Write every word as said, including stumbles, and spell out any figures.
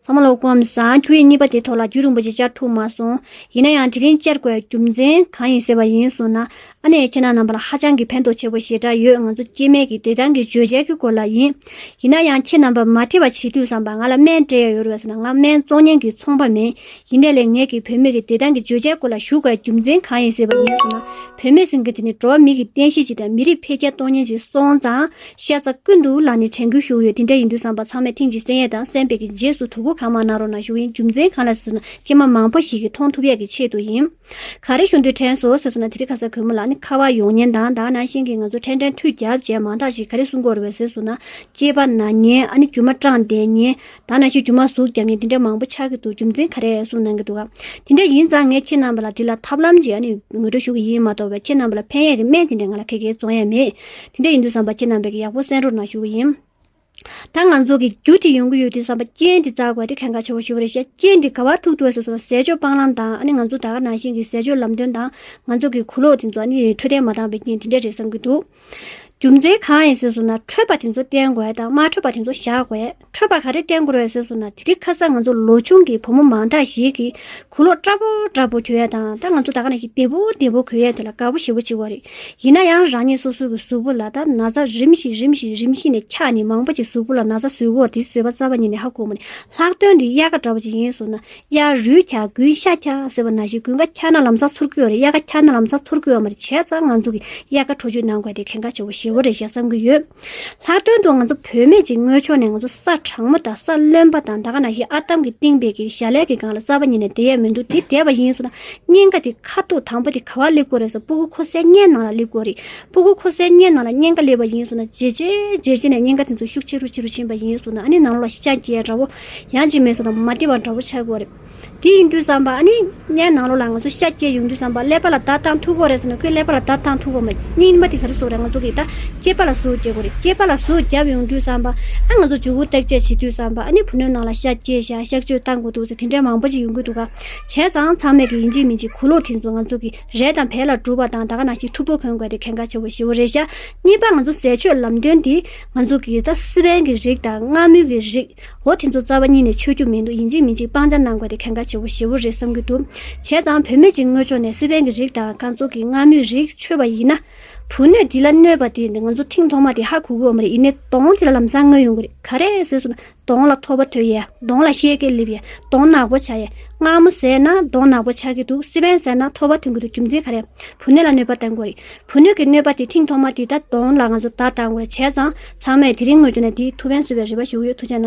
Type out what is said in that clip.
ཚང་མ་ལ་སྐུ་ཁམས་བཟང་། ཐུགས་ཡིག་གཉིས་པ་དེའི་ཐོག་ལ་རྒྱུན་རིང་པོ་ཞིག་བཅར་ཐུབ་མ་སོང་། ཡིན་ན་ཡང་དེ་རིང་བཅར་དགོས་རྒྱུ་མཚན་གང་ཡིན་ཟེར་བ་ཡིན་སོང་ན། ཨ་ནེ་ཁྱེད་རྣམ་པ་ལ་ཧ་ཅང་གི་ཕན་ཐོགས་ཆེ་པོ་ཞེ་དྲག་ཡོད། ང་ཚོ་སྐྱེས་སྨན་གྱི་བདེ་ཐང་གི་བརྗོད་བྱའི་གི་སྐོར་ལ་ཡིན། ཡིན་ན་ཡང་ཁྱེད་རྣམ་པ་མ་ཐེ་བ་བྱེད་དུས་ཙམ་པ་ང་ལ་སྨན་སྤྲད་ཡ་ཡོད་རེད་པས་ཟེར་ན། ང་སྨན་བཙོང་མཁན་གྱི་ཚོང་པ་མིན། ཡིན་ནའི་ལས་ངེད་ཀྱི་བུད་མེད་ཀྱི་བདེ་ཐང་གི་བརྗོད་བྱའི་སྐོར་ལ་ཞུ་དགོས་རྒྱུ་མཚན་གང་ཡིན་ཟེར་བ་ཡིན་སོང་ན། བུད་མེད་ཟེར་མཁན་དེ་ནི་འགྲོ་བ་མི་གི་རྟེན་གཞི་ཅིག་དང་མི་རིགས་འཕེལ་རྒྱས་གཏོང་མཁན་ཅིག་སོང་ཙང་། ཤ་ཚ་ཀུན་ཏུ་ལངས་ནས་དྲན་སྐུལ་ཞུ་གི་ཡོད། དེ་འདྲ་ཡིན་དུས་ཙམ་པ་ཚང་མས་ཐེངས་གཅིག་གསན་ཡས་དང་གསན་པའི་གི་རྗེས་སུ་དོ་ཁུར་གང་མང་གནང་རོགས་གནང་ཞུ་གི་ཡིན། རྒྱུ་མཚན་གང་ལ་ཟེར་ན། ཁྱེད་མ་མང་པོ་ཞིག་གིས་མཐོང་ཐུབ་ཡས་ཀྱི་ཆེད་དུ་ཡིན། ག་རེ་བྱུང་དུས་དྲན་སོང་ཟེར་སོང་ན། དེ་རིང་ཁ་སང་གུས་མོ་ལགས་ནི་ཁ་པར་ཡོང་མཁན་དང་། ད་ག་ནང་བཞིན་གྱི་ང་ཚོ་ཕྲན་ཕྲན་མཐུད་རྒྱབ་བྱས་མང་དག་ཞིག་ག་རེ་གསུང་གི་ཡོད་རེད་པས་ཟེར་སོང་ན། སྐྱེས་པ་ན་མཁན། ཨ་ནི་རྒྱུ་མ་སྐྲངས་བསྡད་མཁན། ད་ནང་བཞིན་རྒྱུ་མ་ཟུག་བརྒྱབ་མཁན། དེ་འདྲ་མང་པོ་ཆགས་ཀྱི་འདུག་རྒྱུ་མཚན་ག་རེ་གསུང་གནང་གི་འདུག་ག། དེ་འདྲ་ཡིན་ཙང་ངས་ཁྱེད་རྣམ་པ་ལ་འདི་ལ་ཐབས་ལམ་ཅིག་ཨ་ནི་ངོ་སྤྲོད་ཞུ་གི་ཡིན་མ་གཏོགས་པའི་ཁྱེད་རྣམ་པ་ལ་ཕན་ཡས་ཀྱི་སྨན་དེ་འདྲ་ང་ལ་ག་གེ་བཙོང་ཡས་མེད། དེ་འདྲ་ཡིན་དུས་ཙམ་པ་ཁྱེད་རྣམ་པས་ཀྱི་ཡག་པོ་གསན་རོགས་གནང་ཞུ་གི་ཡིན། ད་ང་ཚོ་གི་རྒྱུ་དེ་ཡོང་གི་ཡོད་དུས་ཙམ་པ་རྐྱེན་དེ་བཙལ་དགོས་དེ་གལ་འགངས་ཆེ་བོ་ཞེ་པོ་རེད་ཤག། རྐྱེན་དེ་ག་པར་ཐུག་འདུག་ཟེར་སོང་ན། ཟས་སྤྱོད་སྤང་བླང་དང་། ཨ་ནི་ང་ཚོ་ད་ག་ནང་བཞིན་གྱི་ཟས་སྤྱོད་ལམ་སྟོན་དང་། ང་ཚོ་གི་གོས་ལོག་དེ་ཚོ་ཨ་ནི་འཕྲོད་བསྟེན་མ་བཏང་བའི་རྐྱེན་དེ་འདྲ་རེད་བསམ་གྱི་འདུག། རྒྱུ་མཚན་གང་ཡིན་ཟེར་སོང་ན། འཕྲོད་པ་དེ་ཚོ་བསྟེན་དགོས་དང་མ་འཕྲོད་པ་དེ་ཚོ་བཞག་དགོས། འཕྲོད་པ་ག་རེ་བསྟེན་དགོས་རེད་ཟེར་སོང་ན། དེ་རིང་ཁ་སང་ང་ཚོ་ལོ་ཆུང་གི་བུ་མོ་མང་དག་ཞིག་གིས་གོས་ལོག་སྐྲ་བོ་སྐྲ་བོ་གྱོན་ཡ་དང་། ད་ང་ཚོ་ད་ག་ནང་བཞིན་བདེ་པོ་བདེ་པོ་གྱོན་ཡ་དེ་ལ་དགའ་པོ་ཞེ་པོ་བྱེད་ཀྱི་ཡོད་རེད། ཡིན་ན་ཡང་རང་ཉིད་སོ་སོ་གི་གཟུགས་པོ་ལ་ད་ན་ཚ་རིམ་བཞིན་རིམ་བཞིན་རིམ་བཞིན་ནས་འཁྱགས་ནས། མང་པོ་ཅིག་གཟུགས་པོ་ལ་ན་ཚ་བཟོས་ཀྱི་ཡོད་རེད། དེ་བཟོས་པ་རྩ་བ་ཉིད་ནས་ཧ་གོ་མ་རེད། ལྷག་དོན་དུ་དབྱར་ཁ་འདྲ་བོ་ཅིག་ཡིན་སོང་ན། དབྱར་རུས་འཁྱག་དགུན་ཤ་འཁྱག་ཟེར་བ་ནང་བཞིན། དགུན་ཁ་འཁྱག་ན་ལམ་སང་ཚོར་གྱི་ཡོད་རེད། དབྱར་ཁ་འཁྱག་ན་ལམ་སང་ཚོར་གྱི་ཡོད་མ་རེད། བྱས་ཙང་ང་ཚོ་གིས་དབྱར་ཁ་འཕྲོ་བཅོས་གནང་དགོས་དེ་གལ་འགངས་ཆེ་བོ་ཞེ་པོ་རེད་ཤག་བསམ་གྱི་ཡོད། ལྷག་དོན་དུ་ང་ཚོ་བུད་མེད་ཅིག་དངོས་ཕྱོགས་ནས་ང་ཚོ་ས་གྲང་མོ་དང་ས་རློན་པ་དང་། ད་ག་ནང་བཞིན་ཨ་དམ་གྱིས་བཏིང་པའི་གི་ཞལ་ལས་ཀྱི་སྒང་ལ་རྩ་བ་ཉིད་ནས་བསྡད་ཡས་མི་འདུག། དེ་བསྡད་པ་ཡིན་སོང་ན་སྙིང་ག་དེ་ཁ་ཐུག་དང་པོ་དེ་ག་པར་སླེབས་ཀྱི་ཡོད་རེད་ཟེར། ཕྲུ་གུ་ཁོག་གསེབ་སྔས་ནང་ལ་སླེབས་ཀྱི་ཡོད་རེད། ཕྲུ་གུ་ཁོག་གསེབ་སྔས་ནང་ལ་སྙིང་ག་སླེབས་པ་ཡིན་སོང་ན། ཇེ་ཆེ་ཇེ་ཆེ་ནས་སྙིང་ག་དེ་ཚོ་ཤུགས་ཆེ་རུ་ཆེ་རུ་ཕྱིན་པ་ཡིན་སོང་ན། ཨ་ནི་ནང་ལོགས་ལ་ཤ་སྐྱེ་ཡ་འདྲ་བོ། ཡང་ཅིག་མེད་སོང་ན་མ་བདེ་བ་འདྲ་བོ་ཆགས་ཀྱི་ཡོད་རེད། དེ་ཡིན་དུས་ཙམ་པ་ཨ་ནི་སྔས་ནང་ལོགས་ལ་ང་ཚོ་ཤ་སྐྱེས་ཡོང་དུས་ཙམ་པ་ཀླད་པ་ལ་བརྡ་བཏང་ཐུབ་ཀྱི་ཡོད་རེད་ཟེར་ན། ཁོས་ཀླད་པ་ལ་བརྡ་བཏང་ཐུབ་ཀྱི་ཡོད་མ་རེད། རྙིང་པ་དེ་ག་རེ་བཟོ་རེད། ང་ཚོ་གིས་ད་སྐྱེས་པ་ལ་ཟུག་རྒྱག་དགོས་རེད། སྐྱེས་པ་ལ་ཟུག་བརྒྱབ་ཡོང་དུས་ཙམ་པ་ཨ་ང་ཚོ་མཇུག་གུ་བརྟག་དཔྱད་བྱེད་དུས་ཙམ་པ་ཨ་ནི་བུ་སྣོད་ནང་ལ་ཤ་སྐྱེས་ཤག། གཤག་བཅོས་བཏང་དགོས་འདུག་ཟེར་དེ་འདྲའི་མང་པོ་ཞིག་ཡོང་གི་འདུག་ག། བྱས་ཙང་ཚང་མས་ཀྱིས་ཡིན་གཅིག་མིན་གཅིག་གོས་ལོག་དེ་ཚོ་ང་ཚོ་གིས་རས་དང་བལ་ལ་བསྒྲུབས་པ་དང་། ད་ག་ནང་བཞིན་མཐུག་པོ་གོན་དགོས་དེ་གལ་འགངས་ཆེ་བོ་ཞེ་པོ་རེད་ཤག། གཉིས་པ་ང་ཚོ་ཟས་སྤྱོད་ལམ་སྟོན་དེ་ང་ཚོ་གིས་ད་སི་པན་གྱི་རིགས་དང་མངར་མོའི་གི་རིགས། འོ་དེ་ཚོ་རྩ་བ་ཉིད་ནས་མཆོད་རྒྱུ་མི་འདུག། ཡིན་གཅིག་མིན་གཅིག་སྤང་བྱ་གནང་དགོས་དེ་གལ་འགངས་ཆེ་བོ་ཞེ་པོ་རེད་བསམ་གྱི་འདུག། བྱས་ཙང་བུད་མེད་ཅིག་དངོས་ཕྱོགས་ནས་སི་པན་གྱི་རིགས་དང་ཁོང་ཚོ་གི་མངར་མོའི་རིགས་མཆོད་པ་ཡིན་ན། བུ་སྣོད་འདི་ལ་གནོད་པ་དེ་ང་ཚོ་ཐེངས་ཐོག་མ་དེ་ཧ་གོ་གི་ཡོད་མ་རེད། ཡིན་ནའི་གདོང་དེ་ལ་ལམ་སང་མངོན་ཡོང་གི་རེད། ག་རེ་ཟེར་སོང་ན་གདོང་ལ་ཐོ་བ་ཐོན་ཡས། གདོང་ལ་བཤལ་སྐྱེ་སླེབས་ཡས། གདོང་ནག་པོ་ཆགས་ཡས། མངར་མོ་ཟས་ན་གདོང་ནག་པོ་ཆགས་ཀྱི་འདུག། སི་པན་ཟས་ན་ཐོ་བ་ཐོན་གྱི་འདུག། རྒྱུ་མཚན་ག་རེ། བུ་སྣོད་ལ་གནོད་པ་བཏང་གི་ཡོད་རེད། བུ་སྣོད་ཀྱི་གནོད་པ་དེ་ཐེངས་ཐོག་མ་དེ་ད་གདོང་ལ་ང་ཚོ་བརྡ་བཏང་དགོས་རེད། བྱས་ཙང་ཚང་མས་དེ་རིང་དངོས་བྱུང་ནས་དེའི་ཐུགས་ཕན་གསོས་པའི་རེ་བ་ཞུ་གི་ཡོད། ཐུགས་རྗེ་གནང་།